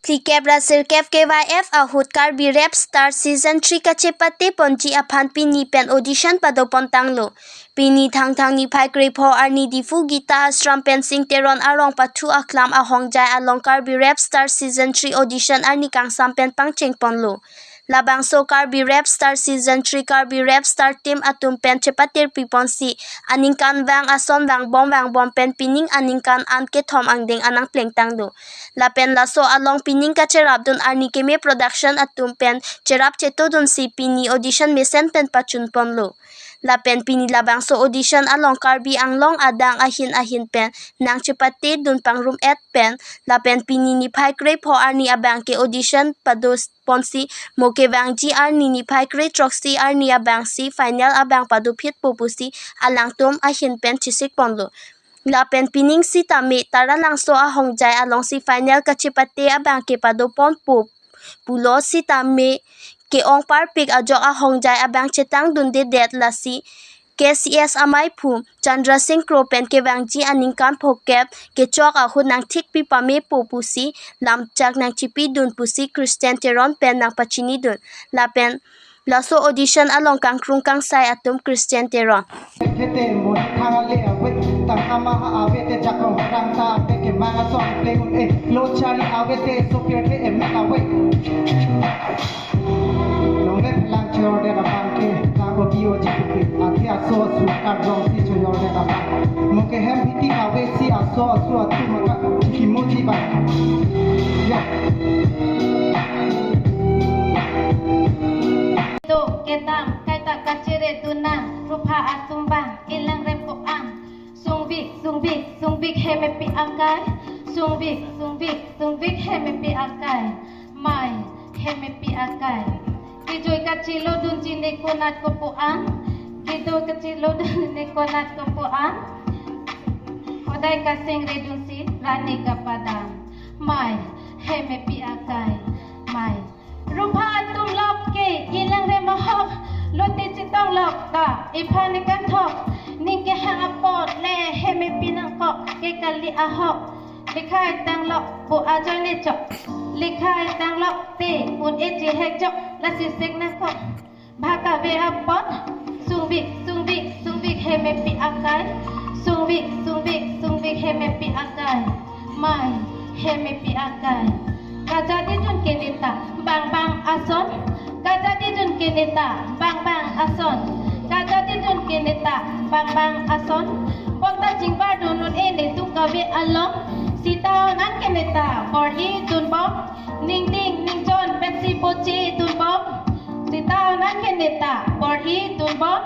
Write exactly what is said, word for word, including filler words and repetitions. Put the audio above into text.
phlikep ra sirkep K Y F ahut Karbi Rap Star Season three kachepate ponji aphan pini pen audition pado pontanglo. Pini Thangthang niphai krepho arni Diphu Gita Ashram pen Sing Teron arong pathu aklam ahongjai along Karbi Rap Star Season three audition arni kangsam pen pangcheng ponlo. Labangso Karbi Rap Star Season three Karbi Rap Star Team atum pen chepatirpi ponsi aningkanvang ason vangbom vangbom pen pining aningkan an kethom angdeng anang plengtanglo. Lapen laso along pining kacherapdun arni keme production atum pen cherap chetodunsi pini audition mesen pen pachun ponlo. Lapen pini labangso audition along Karbi Anglong adang ahin ahin pen nangchepatedun pangrum-et pen lapen pini niphai krepho arni abangke audition pado ponsi mo kevangji arni niphai kretroksi arni abangsi final abang padophitpo pusi alangtum ahin pen chesik ponlo. Lapen pining sitame Taralangso ahongjai alongsi final kachepate abangke pado ponpo pulo sitame ke-ong parpik ajok ahongjai abang chetangdundedet lasi K C S amaiphu Chandra Sing Kro pen kevangji aningkan phokep kechok ahut nangthikpi pamepo pusi lamchak nangchipidun pusi Christian Teron pen nangpachinidun. Lapen laso audition along kangkrung kangsai atum Christian Teron. Hete mo thang ale ave, tang ama ha ave te jakong rang ta pe ke manga song play un e lo chari ave te sopir te e mek ave. Long le phelang chor de la bang ke ta ko bi o ji pu ke athi aso asu kardom si chor de la bang. Mo ke hem hiti ave si aso asu atu maka ki mo ji bang. Ya. To kedam kaita kachere duna rupha atum bang ilang rem ko an. Sungvik, sungvik, sungvik hemepi akai. Sungvik, sungvik, sungvik hemepi akai. Mai, hemepi akai. Kijoi kachilodun chini konat ko pu an. Kijoi kachilodun chini konat ko pu an. Hodai kasing redunsi rani kapadam. Mai, hemepi akai. Mai. Rupha atum lok ke ilang rem ahok, lote chetong lok ta iphan ikan thok, ning kehang apot le hemepi nangkok ke kali ahok, likhai tang lok pu ajoine chok, likhai tang lok te un e chihek chok lasi sek nangkok, bhak ave apot, sungvik, sungvik, sungvik hemepi akai, sungvik, sungvik, sungvik hemepi akai. Mai, hemepi akai. Kajadidun keneta, bang bang ason. Kajadidun keneta, bang bang ason. Kajadidun keneta, bang bang ason. Pota chingbar dunun e netum kave along. Sita onan keneta, bor-i dunbom. Ningding, ningjon, pensi pochi dunbom. Sita onan keneta, bor-i dunbom.